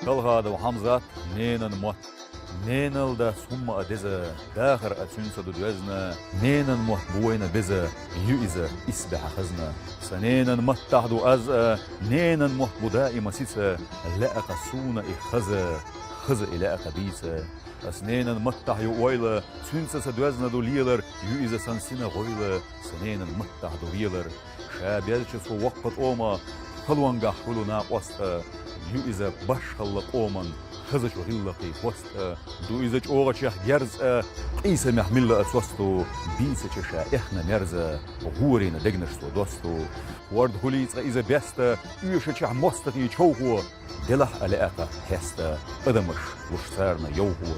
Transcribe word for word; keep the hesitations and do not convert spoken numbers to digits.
Талгатов Хьамзат. Ненан мотт. Ненал дац хӀумма а деза, дахар а цуьнца ду доьзна, ненан мотт бу вайна беза, ю иза исбаьхьа хазна. Сан ненан маттахь ду аз а, ненан мотт бу даима сица, лаьа-кха суна и хаза, хаза и лаьа-кха дийца. Ас ненан маттахь ю ойла, цуьнца сан доьзна ду лелар, ю иза сан сина гӀойла, сан ненан маттахь ду велар. Ша безачу цу воккха тӀома халонгахь хуьлу накъост а, ю иза башхалла къоман хазачу гӀиллакхийн хост а, ду иза чӀогӀачех герз а, къийсамехь милла а цосту, бийцача ша эхна мерза, гӀорийна дегнаш цо досту. ХӀорда хуьлий цкъа иза беста, оьшачехь мостагӀийн човхо, делахь а лаьа-кха хьеста, адамаш луш царна йовхо.